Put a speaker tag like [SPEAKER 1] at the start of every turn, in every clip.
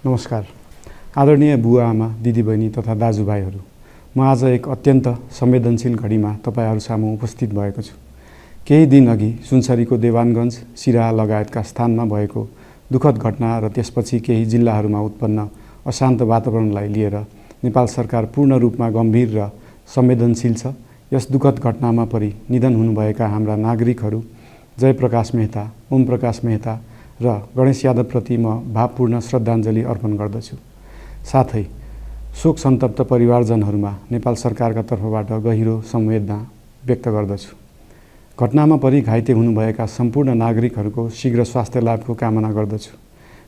[SPEAKER 1] नमस्कार। आदरणीय बुवा आमा दिदीबहिनी तथा दाजुभाइहरू, म आज एक अत्यन्त संवेदनशील घडीमा तपाईहरू सामु उपस्थित भएको छु। केही दिन अघि सुनसरीको देवानगञ्ज, सिराहा लगायतका स्थानमा भएको दुःखद घटना र त्यसपछि केही जिल्लाहरूमा उत्पन्न अशान्त वातावरणलाई लिएर नेपाल सरकार पूर्ण रूपमा गम्भीर र संवेदनशील छ। यस दुःखद घटनामा परि निधन हुनुभएका हाम्रा नागरिकहरू जयप्रकाश मेहता, ओमप्रकाश मेहता र गणेश यादवप्रति म भावपूर्ण श्रद्धाञ्जली अर्पण गर्दछु। साथै शोक सन्तप्त परिवारजनहरूमा नेपाल सरकारका तर्फबाट गहिरो संवेदना व्यक्त गर्दछु। घटनामा परि घाइते हुनुभएका सम्पूर्ण नागरिकहरूको शीघ्र स्वास्थ्य लाभको कामना गर्दछु।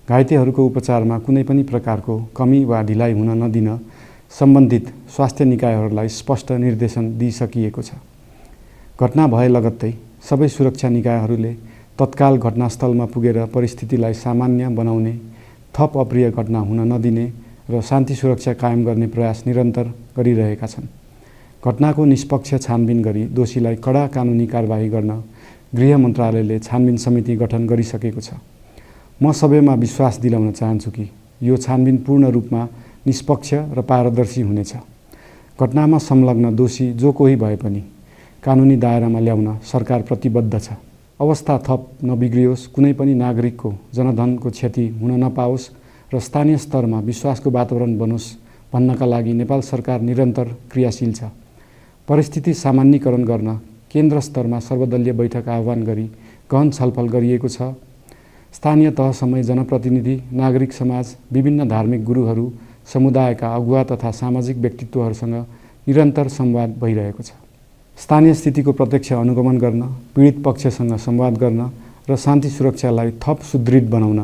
[SPEAKER 1] घाइतेहरूको उपचारमा कुनै पनि प्रकारको कमी वा ढिलाइ हुन नदिन सम्बन्धित स्वास्थ्य निकायहरूलाई स्पष्ट निर्देशन दिइसकिएको छ। घटना भए लगत्तै सबै सुरक्षा निकायहरूले तत्काल घटनास्थलमा पुगेर परिस्थितिलाई सामान्य बनाउने, थप अप्रिय घटना हुन नदिने र शान्ति सुरक्षा कायम गर्ने प्रयास निरन्तर गरिरहेका छन्। घटनाको निष्पक्ष छानबिन गरी दोषीलाई कडा कानुनी कारबाही गर्न गृह मन्त्रालयले छानबिन समिति गठन गरिसकेको छ। म सबैमा विश्वास दिलाउन चाहन्छु कि यो छानबिन पूर्ण रूपमा निष्पक्ष र पारदर्शी हुनेछ। घटनामा संलग्न दोषी जो कोही भए पनि कानुनी दायरामा ल्याउन सरकार प्रतिबद्ध छ। अवस्था थप नबिग्रियोस्, कुनै पनि नागरिकको जनधनको क्षति हुन नपाओस् र स्थानीय स्तरमा विश्वासको वातावरण बनोस् भन्नका लागि नेपाल सरकार निरन्तर क्रियाशील छ। परिस्थिति सामान्यीकरण गर्न केन्द्र स्तरमा सर्वदलीय बैठक आह्वान गरी गहन छलफल गरिएको छ। स्थानीय तहसम्मै जनप्रतिनिधि, नागरिक समाज, विभिन्न धार्मिक गुरुहरू, समुदायका अगुवा तथा सामाजिक व्यक्तित्वहरूसँग निरन्तर संवाद भइरहेको छ। स्थानीय स्थितिको प्रत्यक्ष अनुगमन गर्न, पीडित पक्षसँग संवाद गर्न र शान्ति सुरक्षालाई थप सुदृढ बनाउन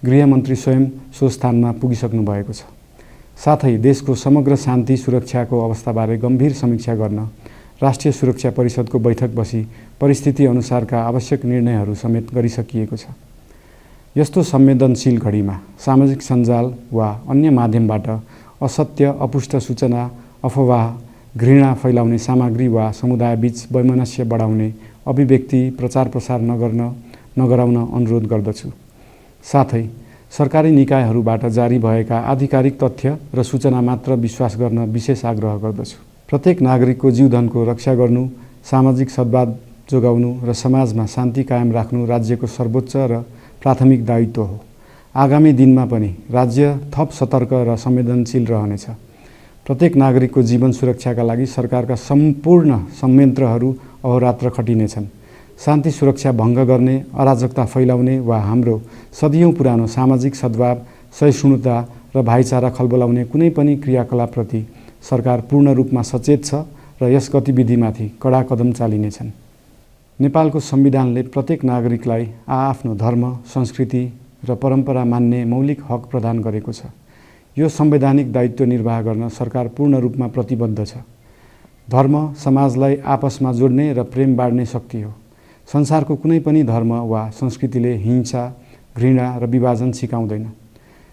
[SPEAKER 1] गृहमन्त्री स्वयं सो स्थानमा पुगिसक्नु भएको छ। साथै देशको समग्र शान्ति सुरक्षाको अवस्थाबारे गम्भीर समीक्षा गर्न राष्ट्रिय सुरक्षा परिषदको बैठक बसी परिस्थिति अनुसारका आवश्यक निर्णयहरू समेत गरिसकिएको छ। यस्तो संवेदनशील घडीमा सामाजिक सञ्जाल वा अन्य माध्यमबाट असत्य, अपुष्ट सूचना, अफवाह, घृणा फैलाउने सामग्री वा समुदायबीच वैमनस्य बढाउने अभिव्यक्ति प्रचार प्रसार नगराउन अनुरोध गर्दछु। साथै सरकारी निकायहरूबाट जारी भएका आधिकारिक तथ्य र सूचना मात्र विश्वास गर्न विशेष आग्रह गर्दछु। प्रत्येक नागरिकको जीवधनको रक्षा गर्नु, सामाजिक सद्भाव जोगाउनु र समाजमा शान्ति कायम राख्नु राज्यको सर्वोच्च र प्राथमिक दायित्व हो। आगामी दिनमा पनि राज्य थप सतर्क र संवेदनशील रहनेछ। प्रत्येक नागरिकको जीवन सुरक्षाका लागि सरकारका सम्पूर्ण संयन्त्रहरू अहोरात्र खटिनेछन्। शान्ति सुरक्षा भङ्ग गर्ने, अराजकता फैलाउने वा हाम्रो सदियौं पुरानो सामाजिक सद्भाव, सहिष्णुता र भाइचारा खलबलाउने कुनै पनि क्रियाकलापप्रति सरकार पूर्ण रूपमा सचेत छ र यस गतिविधिमाथि कडा कदम चालिनेछन्। नेपालको संविधानले प्रत्येक नागरिकलाई आआफ्नो धर्म, संस्कृति र परम्परा मान्ने मौलिक हक प्रदान गरेको छ। यो संवैधानिक दायित्व निर्वाह गर्न सरकार पूर्ण रूपमा प्रतिबद्ध छ। धर्म समाजलाई आपसमा जोड्ने र प्रेम बाँड्ने शक्ति हो। संसारको कुनै पनि धर्म वा संस्कृतिले हिंसा, घृणा र विभाजन सिकाउँदैन।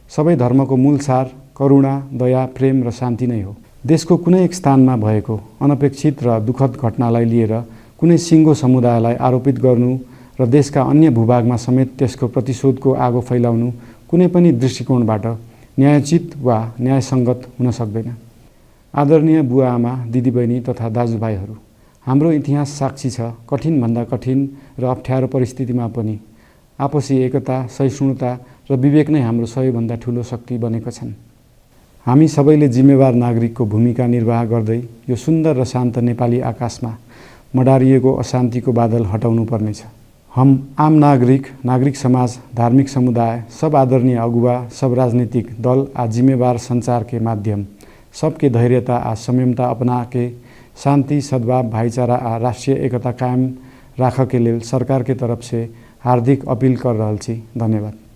[SPEAKER 1] सबै धर्मको मूल सार करुणा, दया, प्रेम र शान्ति नै हो। देशको कुनै एक स्थानमा भएको अनपेक्षित र दुःखद घटनालाई लिएर कुनै सिङ्गो समुदायलाई आरोपित गर्नु र देशका अन्य भूभागमा समेत त्यसको प्रतिशोधको आगो फैलाउनु कुनै पनि दृष्टिकोणबाट न्यायोचित वा न्यायसङ्गत हुन सक्दैन। आदरणीय बुवा आमा दिदीबहिनी तथा दाजुभाइहरू, हाम्रो इतिहास साक्षी छ कठिनभन्दा कठिन र अप्ठ्यारो परिस्थितिमा पनि आपसी एकता, सहिष्णुता र विवेक नै हाम्रो सबैभन्दा ठूलो शक्ति बनेका छन्। हामी सबैले जिम्मेवार नागरिकको भूमिका निर्वाह गर्दै यो सुन्दर र शान्त नेपाली आकाशमा मडारिएको अशान्तिको बादल हटाउनु पर्नेछ। हम आम नागरिक, नागरिक समाज, धार्मिक समुदाय, सब आदरणीय अगुवा, सब राजनीतिक दल आ जिम्मेवार संचार के माध्यम सबके धैर्यता आ संयमता अपना के शांति, सद्भाव, भाईचारा आ राष्ट्रीय एकता कायम राख के लेल सरकार के तरफ से हार्दिक अपील कर रहल छी। धन्यवाद।